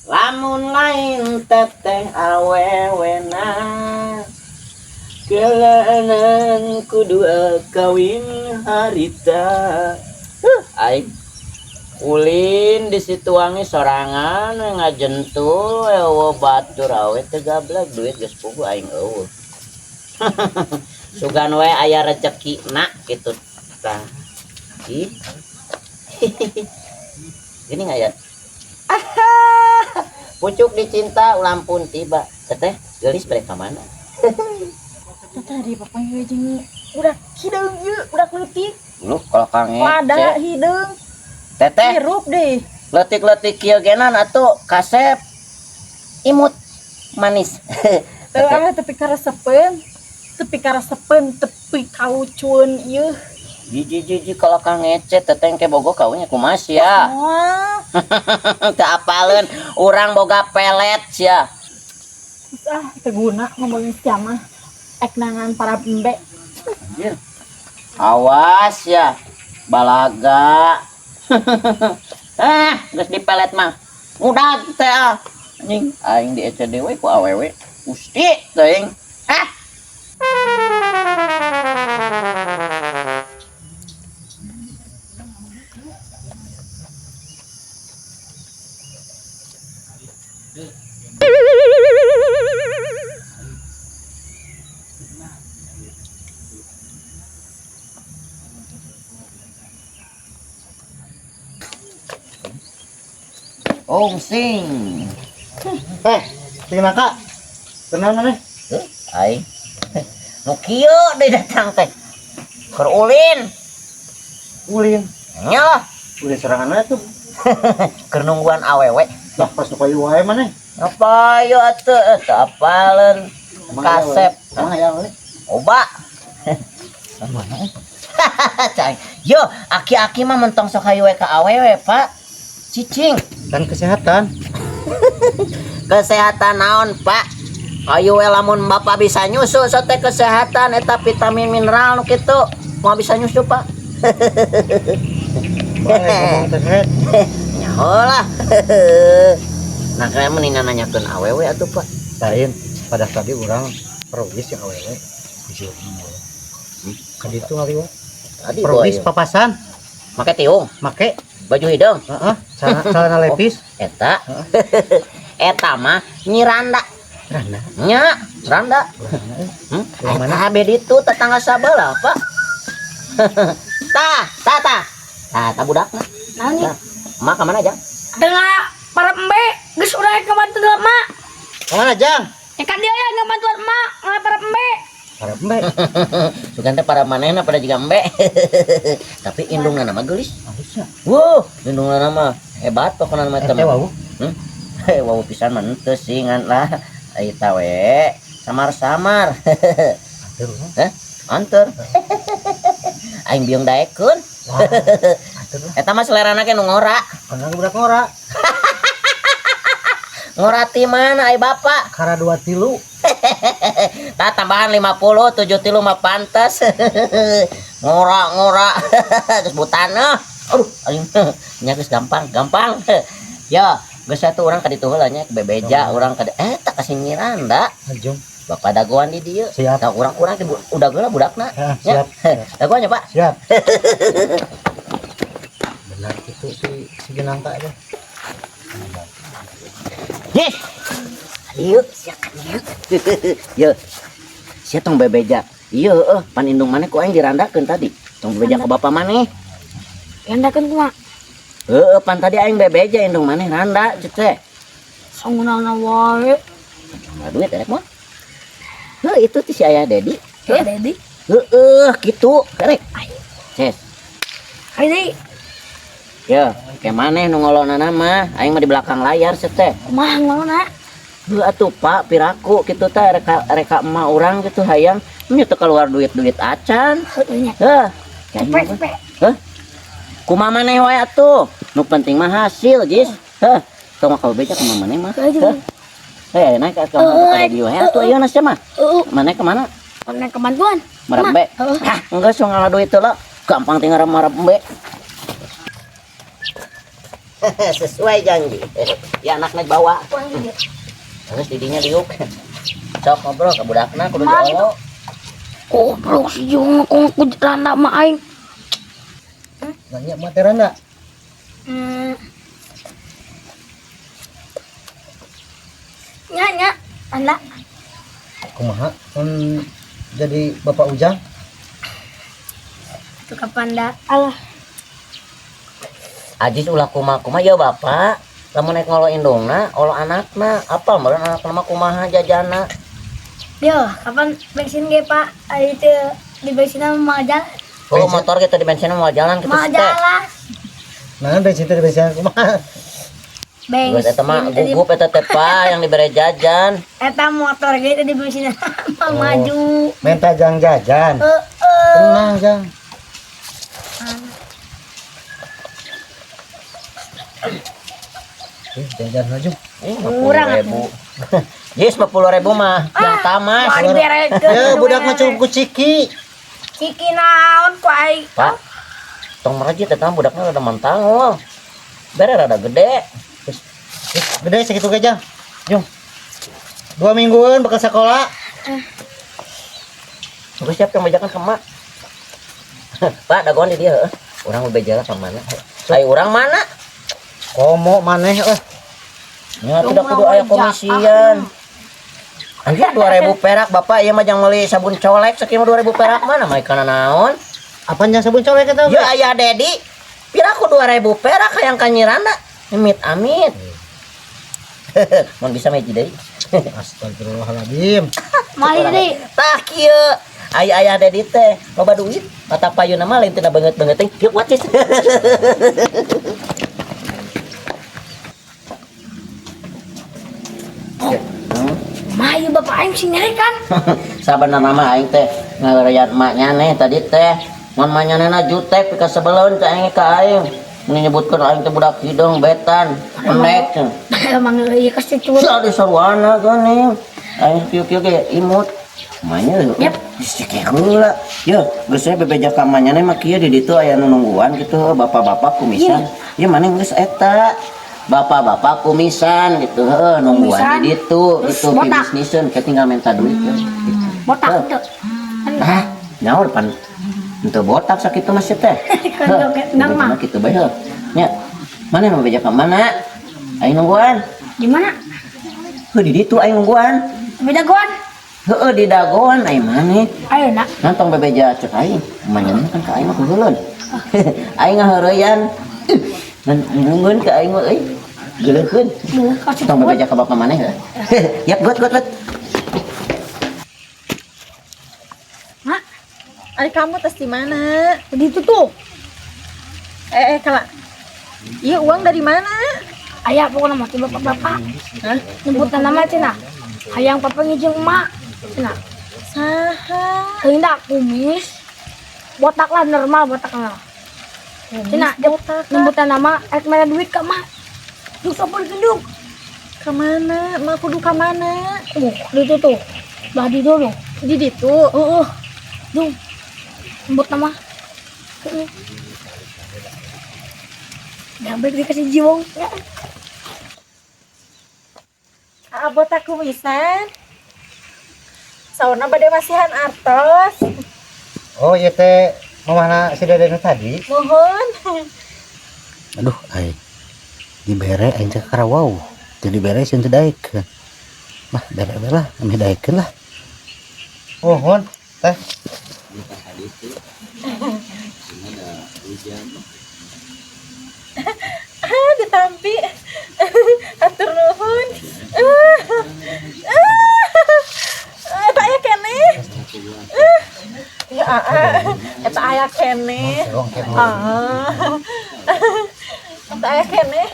Lamun lain teteh awewena, Kelanan kudu kawin harita. Huh, aing ulin di Situwangi sorangan we ngajentul eueuh batur awe teu gableg duit geus puguh aing eueuh. Sugan we aya rezekina kitu tah. Ih. Gini nggak ya? Aha! Pucuk dicinta ulampun tiba. Teteh geulis balik ka mana? Tadi papanggih jeung budak hideung ieu, budak leutik. Lu kalau kang Pada hideung. Teteh Hirup deh. Leutik-leutik kieu genan atuh kasep imut manis. Teu ah tepi karesepeun. Tepi karesepeun, tepi kaucueun ieu. Jiji jiji kalau kang ngece teteh engke bogo kawinnya kumaha sia. Wah, Teu apaleun urang boga pelet sia. Geus ah teu guna ngomongin sia mah. Ek nangan para embe. Anjir. Awas ya. Balaga. Ah, geus dipelet mah. Mudah teh ah. Anjing, aing di ECD we ku awewe. Gusti teuing. Ah. Ong sing. Eh, tinggal kak. Kenal mana? Eh, aing. Nu kieu deui datang teh. Keur ulin. Ulin. Nya lah, Ulin serangan mana tuh? keur nungguan awewe. Lah pas nu kayu wae mana? Apa yo atuh teu apaleun. Kasep. Emang aya we. Oba. Mana? Cai. Yo, aki-aki mah mentong sok hayu we ka awewe, Pak. Cicing. Kan kesehatan. Kesehatan naon, Pak? Ayo we lamun bapak bisa nyusu sote kesehatan eta vitamin mineral nu kitu. Moal bisa nyusu, Pak. Bae ngomong teh head. Nyaho lah. Nah, kayak mending nanyakeun awewe atuh, Pak. Lain pada tadi orang perwis yang awewe. Hijau. Kan itu ngaliwat. Tadi Perwis gua papasan make tiung, make baju hideung. heeh, celana celana lepis. Eta. Eta mah Nyi Randa. Randa. Nya, Randa. Hmm? Yang mana? Eta abdi ditu tetangga sabelah, Pak. Tah, tah, tah. Tah, tah budakna. Naon ieu? Tah. Emak ka mana, Jang? Tengah para embe geus urang ngabantuan emak. Kemana Jang? Ya kan dia ya ngabantuan emak, nggak para embe. Para embe. Sugan teh para manehna pada juga embe. Tapi indungna mah geulis. Halusnya. Wuh, indungna mah hebat pokona mah Teh wau. Hmm? Heh, wau pisan mah henteu sih ngan lah. Eta we samar-samar. Anter. Heh, anter. Aing biung daekeun. Anter lah. Eta mah selerana ge nu ngora. Kan budak ngora. Ngora ti mana ai bapak? Kara 2 tilu. Tah tambahan 50, 7 tilu mah pantes. Ngora-ngora. Geus butaneuh. Aduh, aing nya geus gampang, gampang. Ya, geus satu urang ka ditu heula nya ke bebeja urang ka eta ka si Miranda. Ajung. Bapak dagoan di dieu. Siap. Tah urang-urang teh udah geula budakna. Ya, Nya. siap. Dagoannya, Pak. Siap. Benar itu si si Ginangka itu. Yes. Ieu sia ka dieu. Ye. Sia tong bebeja. Ieu heueuh pan indung maneh ku aing dirandakeun tadi. Tong bebeja ka bapa maneh. Randakeun kumaha? Heueuh pan tadi aing bebeja indung maneh randa ceuk teh. Sangunana wae. Nggak duit erek mah. Heuh itu teh si ayah Dedi. Heuh Dedi. Heueuh kitu erek. Ces. Ayo deui. Ya, ke maneh nu ngolona mah, aing mah di belakang layar ceuk teh. Kumaha ngolona? Heuh atuh Pak, piraku kitu teh reka reka emak urang kitu hayang nya teu keluar duit-duit acan. Heueuh nya. Heuh. Cepet, cepet. Heuh. Kumaha maneh wae atuh? Nu penting mah hasil, Jis. Heuh. Tong mah beja kumaha maneh mah. Heuh. Heuh, naik ka ka dieu we atuh ayeuna sia mah. Heueuh. Maneh ka mana? Maneh ka bantuan. Marembe. Hah, geus ngalah duit heula. Gampang tinggal marembe. Sesuai janji. Ya anaknya bawa. Terus didinya diuk. Sok ngobrol ke budakna kudu Mah, diolo. Goblok si Jung ngaku randa mah aing. Nanya mah teh Randa. Hmm. Nya nya, randa. Kumaha? Jadi Bapak Ujang? Itu kapan da? Alah, Ajis ulah kumaha-kumaha ya bapak. Lamun naik ngolo indungna, olo anakna, apa meureun anakna mah kumaha jajana. Yo, kapan bensin ge, Pak? Ari teu di bensin mah jalan. Oh, Bensin. motor kita di bensin mau jalan gitu Mah teh. jalan. Nah, bensin teh bensin kumaha? Bensin. Geus eta mah teu di- gugup eta teh Pak yang dibere jajan. Eta motor ge teu di bensin mah Oh. maju. Minta jang jajan. Heeh. Tenang, Jang. Eh, jajan maju. Eh, Kurang 50.000. Jis 50.000 mah yang tamas. Wah, diberekeun. Ya, budak mah cukup ku ciki. Ciki naon ku aing. Pak, tong merajit eta mah budakna rada mantangul. Bere rada gede. Eh, gede segitu ge, Jang. Jung. 2 mingguan bakal sekolah. Geus siap yang bajakan ke emak. Pak, dagoan di dia heuh. Urang bebeja ka mana? Ai urang mana? Komo maneh eh. Ya tidak kudu aya komisian. Anjir 2000 perak bapak ieu mah jang meuli sabun colek sakieu mah 2000 perak mana mah kana naon? Apa yang sabun colek eta? Ya ayah Dedi, piraku 2000 perak hayang ka Nyiranda. Amit amit. Mun bisa mah hiji deui. Astagfirullahaladzim. Mali deui. Tah kieu. Ayah ayah Dedi teh loba duit, mata payuna mah lain tina beungeut-beungeut teh. Yuk wacis. Mah ieu bapak aing sing nyeri kan. Sabenerna mah aing teh ngarayan emaknya nih tadi teh. Mun manyanena jutek pika sebeleun ka aing ka aing. Mun nyebutkeun aing teh budak hidung betan, pendek. Emang ieu kasih cuan. Sia di sarwana geuning. Aing kieu-kieu ge imut. Manya Yep. Geus cekek heula. Ye, geus we bebeja ka manyane mah kieu di ditu aya nu nungguan gitu bapak-bapak kumisan. Ye maneh geus eta. Bapak-bapak kumisan gitu heuh nungguan Kumisan. di ditu Terus gitu botak. pibisniseun ke tinggal minta duit ya. Gitu. Botak teu. Hah, nyaur pan Untuk botak sakitu mah sia teh. Kan joget nang mah. Kitu bae heuh. Nya. Mana nu beja ka mana? Aing nungguan. Di mana? Heuh di ditu aing nungguan. Beda goan. Heueuh di dagoan aing maneh. Ayo nak. Nantong bebeja cek aing. Manyana kan ka aing mah kuheuleun. Aing ngaheureyan. Ngan embungeun ka aing mah euy. Geuleukeun. Kasih Tong cuan. bebeja ka bapak maneh heuh. Yap, gut gut gut. Mak, Ari kamu tes di mana? di itu tuh. Eh, eh kala. Iya uang dari mana? Ayah pokoknya mah bapak-bapak. Hah? Nyebutan nama cenah. Hayang papa ngijeng emak. Cenah. Saha? Teuing da kumis. Botak lah normal botak lah. Cenah botak. nyebutan nama rek mere duit ka emak. Duh sopir genduk. Ke mana? Mak kudu ka mana? Di itu tuh. Bah di dulu. Di ditu. Heeh. Duh. Nyebut nama. Heeh. Gambar dikasih jiwong. Ya. Ah, botak kumisan. Saurna bade masihan artos. Oh, ieu teh mamahna si Dede nu tadi. Mohon. Aduh, ai. Dibere aing teh karawau. Teu dibere sieun teu daekeun. Mah bere we lah, ameh daekeun lah. Mohon, teh. Ah, ditampi. Atur nuhun. Ah. Ah. Eta aya keneh. Ah. Ya, ah, ah. Eta aya keneh. Serong keneh. Ah. Eta aya keneh.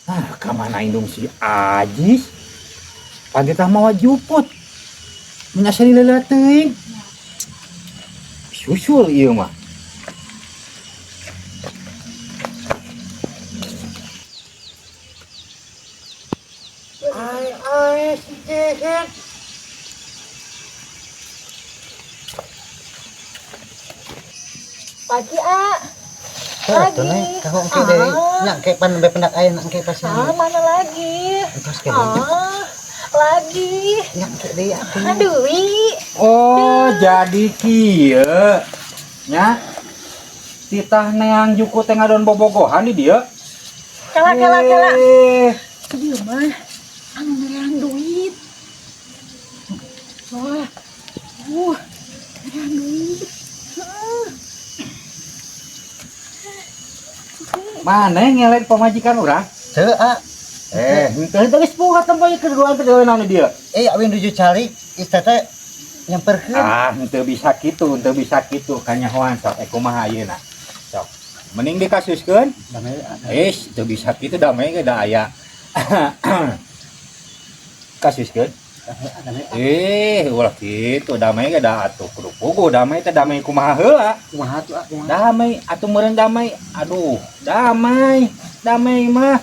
Ah, kamana indung si Ajis? Pagi tah mawa juput. Mun asa dileulah teuing. Susul ieu mah. Ai ai si Jehet. Lagi, ah. Tuh, Lagi. Neng, kamu engke deui. Nya engke pan nembe pendak aya engke pasihan. Ah, mana lagi? Entos ke deui. Ah, lagi. Nya engke deui atuh. Aduh, wi. Oh, jadi kieu. Nya. Titah neang juku teh ngadon bobogohan di dieu. Kala, kala, kala. Eh, Dieu mah anu nerean duit. Wah. Nerean duit. Heeh. Mana yang ngelek pamajikan urang? Teu, ah. Eh, henteu teh geus puhat tempoy keduaan teh gawe naon di dieu. Eh, awin nuju calik, istri teh nyamperkeun. Ah, henteu bisa kitu, henteu bisa kitu kanyahoan sok kumaha ayeuna. Sok. Mending dikasuskeun. Damai, ah. Eh, teu bisa kitu damai ge da aya. Kasuskeun. Damai, ah. Eh, ulah kitu damai ge da atuh kudu puguh damai teh damai kumaha heula. Kumaha tuh, ah, kumaha? Damai atuh meureun damai. Aduh, damai. Damai mah.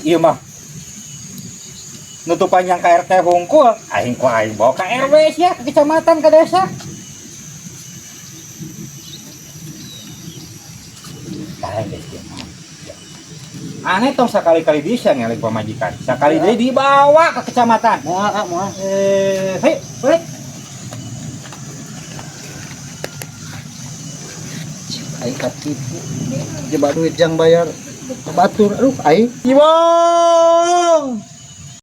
Iya mah. Nutupan yang ka RT hungkul, aing ku aing bawa ka RW sia, ke kecamatan ke desa. Tah geus kieu mah. Aneh tong sakali-kali bisa ngelik pamajikan. Sakali deui dibawa ke kecamatan. Moal, ah, moal. Eh, hei, balik. Aing katipu. Jebak duit jang bayar. Batur, aduh aing. Iwong.